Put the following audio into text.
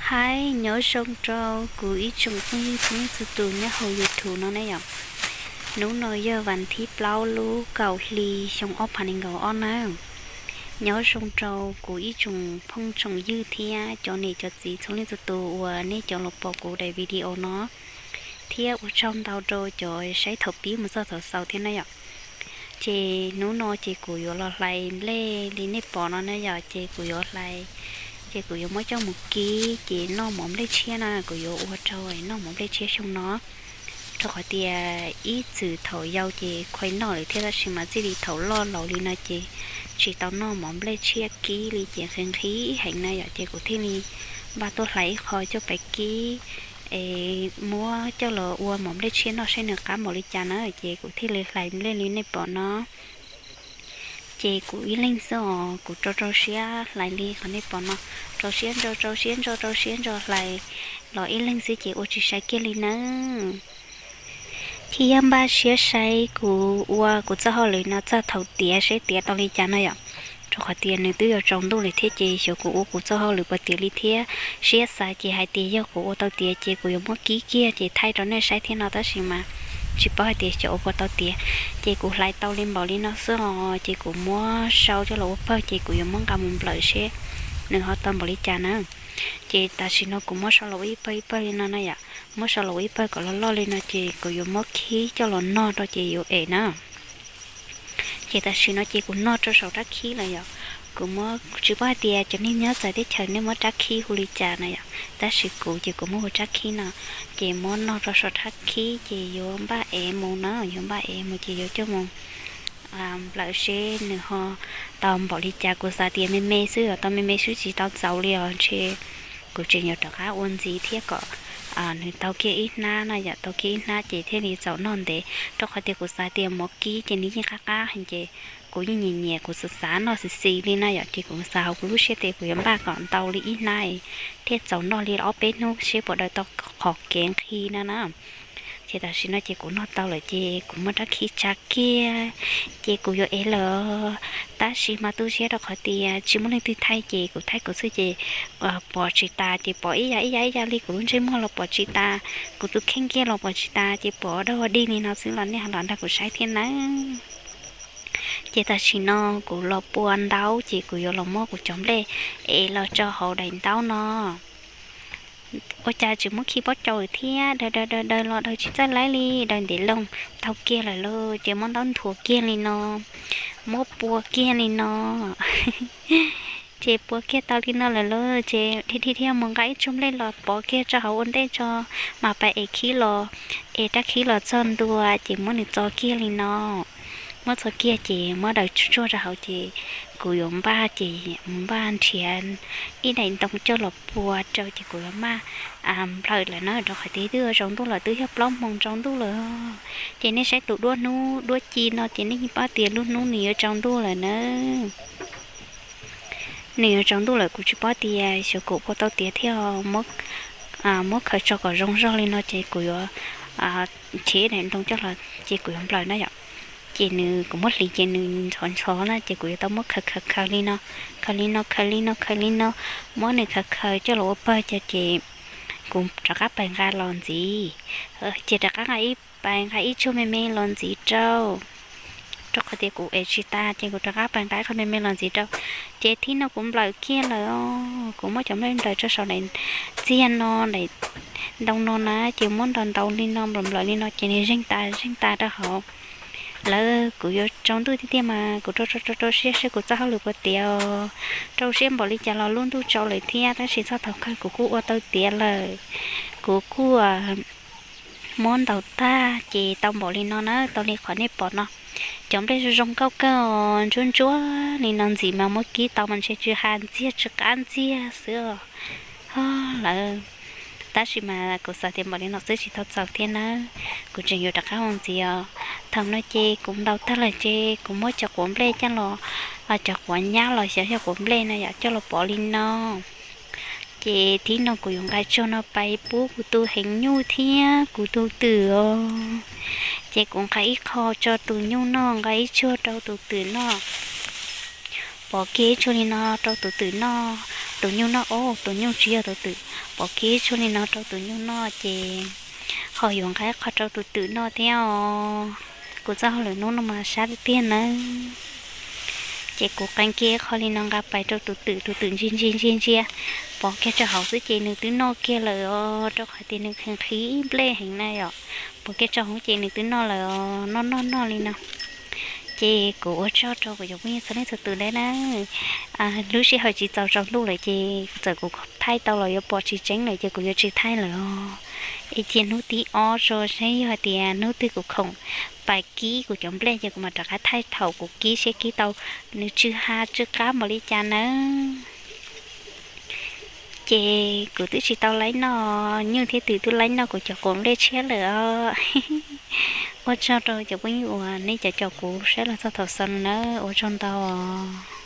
Hais nyob zoo rau kuv ib tsoom phooj ywg txhua leej txhua tus nyob hauv YouTube no ne yom. Hnub no yog vas thib plaub lub kaum hli xyoo ob phav nees nkaum ob na. Nyob zoo rau kuv ib tsoom phooj tsoom ywg thiab cov niam cov txiv txhua leej txhua tus uas nej cov los pom kuv daim video no, thiab ua tsaug ntau rau cov saib thaum pib mus txog thaum xaus thiab na yom. Ces hnub no ces kuv yuav los hlais nplej li nej pom no na yom, ces kuv yuav hlais, ces kuv yuav muab coj mus kib ces noj mov nplej tshiab na, kuv yuav ua rau noj mov nplej tshiab xyoo no. Rau qhov tias ib txwm thaum yau ces khuav noj lawm thiab, tab sis mas txij li thaum loj laus li no ces tsis tau noj mov nplej tshiab kib li ces nqhis nqhis heev na yom, ces kuv thiaj li npaj tuaj hlais ib qho coj pais kib es muab coj los ua mov nplej tshiab noj saib nws qab npaum li cas na, ces kuv thiaj li hlais nplej li nej pom no. Ces kuv ib leeg xwb os, kuv rau rau siab hlais li qhov nej pom no, rau siab ntso rau siab ntso rau siab ntso hlais los ib leeg xwb ces ua tsis sai kiag li nawb. Thiab npaj siab saib kuv ua kuv txoj hauj lwm no txog thaum tiav seb tiav tau li cas no yom. Rau qhov tias nws twb yuav tsaus ntuj lawm thiab ces xyov kuv ua kuv txoj hauj lwm puas tiav li thiab. Siab xav ces hais tias yog kuv ua tau tiav ces kuv yuav muab kib kiag ces thaij rau nej saib thiab no, tab sis mas tsis paub hais tias xyov ua puas tau tiav. Ces kuv hlais tau li npaum li no xwb os, ces kuv muab sau coj los ua pawg ces kuv yuav muab nqa mus nplawm seb nws ho tau npaum li cas na. Ces tam sim no kuv muab sau los ua ib pawg ib pawg li no na yom, muab sau los ua ib pawg kom loj loj li no ces kuv yuav muab khib coj los noj rau ces yuav ev na. Ces tam sim no ces kuv noj rau saum rab khib lawm yom. Kuv muab, tsis paub hais tias cov neeg nyob txawv teb chaws nej muab rab khib hu li cas na yom, tab sis kuv ces kuv muab hu rab khib no. Ces muab noj rau saum rab khib ces yuav npaj ev mus na, yuav npaj ev mus ces yuav coj mus nplawm seb nws ho tau npaum li cas. Kuv xav tias me me xwb os, tau me me xwb tsis tau txaus li os, ntshe kuv tseem yuav rov qab ua ntxiv thiab kom nws tau kiag ib hnab na yom, tau kiag ib hnab ces thiaj li txaus noj ntev. Rau qhov tias kuv xav tias mov kib ces nws yeej qab qab heev ces kuv yeej nyiam nyiam, kuv xav xav noj xis xis li na yom, ces kuv xav hauv kuv lub siab tias kuv yuav npaj kom ntau li ib hnab thiaj txaus noj li ob peb hnub seb puas daws tau qhov kev nqhis no na. Ces tam sim no ces kuv noj tau lawm ces kuv muab rab khib tsa kiag ces kuv yuav ev lawm. Tab sis mas tu siab rau qhov tias tsis muaj leej twg thaij ces kuv thaij kuv xwb ces pom tsis tas, ces pom ib yam ib yam ib yam li kuv lub ntsej muag los pom tsis tas, kuv tus kheej kiag los pom tsis tas, ces pom dog dig li no xwb los nej ho los nrog kuv saib thiab nawb. Ces tam sim no kuv los pua ntaub ces kuv yuav los muab kuv cov nplej ev los rau hauv daim ntaub no. Ua cas tsis muab khi pob cau lawm thiab, daws daws daws daws los daws tsis txawj laib li, daws ntev loo. Tau kiag lawm lauj, ces muab ntaub nthuav kiag li no, muab pua kiag li no. Ces pua kiag tau li no lawm lauj, ces dhia dhia dhia mus nqa ib tsuag nplej los pov kiag rau hauv ua ntej tso, mas pais ev khib los, ev rab khib los txog ntua ces muab nws txo kiag li no. Muab txo kiag ces muab daws tsuag tsuag rau hauv ces kuv yuav npaj ces mus npaj nrhiav ib daim ntoo coj los pua rau ces kuv yuav maj nplawm lawm na, rau qhov tias twb yuav tsaus ntuj lawm, twb yog plaub moos tsaus ntuj lawm. Ces nej saib tus duab hnub duab ci no ces nej yeej paub tias lub hnub nws yuav tsaus ntuj lawm na. Nws yuav tsaus ntuj lawm, kuv tsis paub tias xyov kuv pua tau tiav thiab, muab khaws tso kom zoo zog li no ces kuv yuav nrhiav ib daim ntoo coj los ces kuv yuav nplawm na yom. Ces nws, kuv muab hliv ces nws ntxhov ntxhov na ces kuv yuav tau muab khaws khaws khaws li no, khaws li no khaws li no khaws li no, muab nws khaws khaws coj los ua pawg ces kuv rov qab pais nqa los ntxiv. Ces rov qab nqa ib, pais nqa ib tsuag me me los ntxiv rau, rau qhov tias kuv ev tsis tas ces kuv rov qab pais nqa ib qho me me los ntxiv rau. Ces thib no kuv nplawm kiag lawm, kuv muab cov nplej nplawm rau saum daim txiag no, daim ntoo no na, ces muab ntaus ntaus li no nplawm nplawm li no ces nws zeeg tas zeeg tas rau hauv. Lawv, kuv yuav tsaus ntuj tiag tiag mas kuv rau rau rau rau siab seb kuv txoj hauj lwm puas tiav. Rau siab npaum li cas los lub ntuj tsaus lawm thiab, tab sis txog thaum kawg kuv kuj ua tau tiav lawm. Kuv kuj muab ntaus tag ces tau npaum li no na, tau li qhov nej pom no. Cov nplej zoo zoo nkauj kawg os, ntsuab ntsuab li no ntxim mas muab kib tau mas ntshe tsw ha ntxiag tsw qab ntxiag xwb os. Lawv, tab sis mas kuv xav tias npaum li no xwb tsis tau txaus thiab nawb, kuv tseem yuav rov qab ua ntxiv os. Thaum no ces kuv ntaus tag lawm ces kuv muab cov quav nplej coj los, cov quav nyab los xyov yog quav nplej no yom, coj los pov li no. Ces thib no kuv yuav nqa tsuag no pais pub kuv tus heev nyuj thiab kuv tus twm os. Ces kuv nqa ib qho tso tus nyuj noj, nqa ib tsuag rau tus twm noj. Pov kiag ib tsug li no rau tus twm noj, tus nyuj noj, tus nyuj tsis yog tus twm. Pov kiag ib tsug li no rau tus nyuj noj ces ho yuav nqa qho rau tus twm noj thiab os. Kuv txoj hauj lwm hnub no mas sab tiag tiag nawb. Ces kuv qee kiag qho li no nqa pais rau tus twm, tus twm ntsia ntsia ntsia ntsia, pov kiag rau hauv xwb ces nws twb noj kiag lawm os, rau qhov tias nws nqhis nqhis nplej heev na yom. Pov kiag rau hauv ces nws twb noj lawm os, noj noj noj li no. Ces kuv ua tsaug rau kuv cov phooj ywg txhua leej txhua tus nawb na. Lub sij hawm tsis txaus tsaus ntuj lawm ces txawm kuv thaij tau los yuav pom tsis tseeb lawm ces kuv yuav tsis thaij lawm os. Es cia hnub thib ob tso saib yog hais tias hnub twg kuv khoom pais kib kuv cov nplej ces kuv mam rov qab thaij thaum kuv kib seb kib tau nws tsw ha tsw qab npaum li cas nawb. Ces kuv twb tsis tau laib noj, nyuj thiab twm twb laib noj kuv cov quav nplej tshiab lawm os. Ua tsaug rau cov phooj ywg uas nej cov caum kuv saib los txog thaum xaus no nawb, ua tsaug ntau os.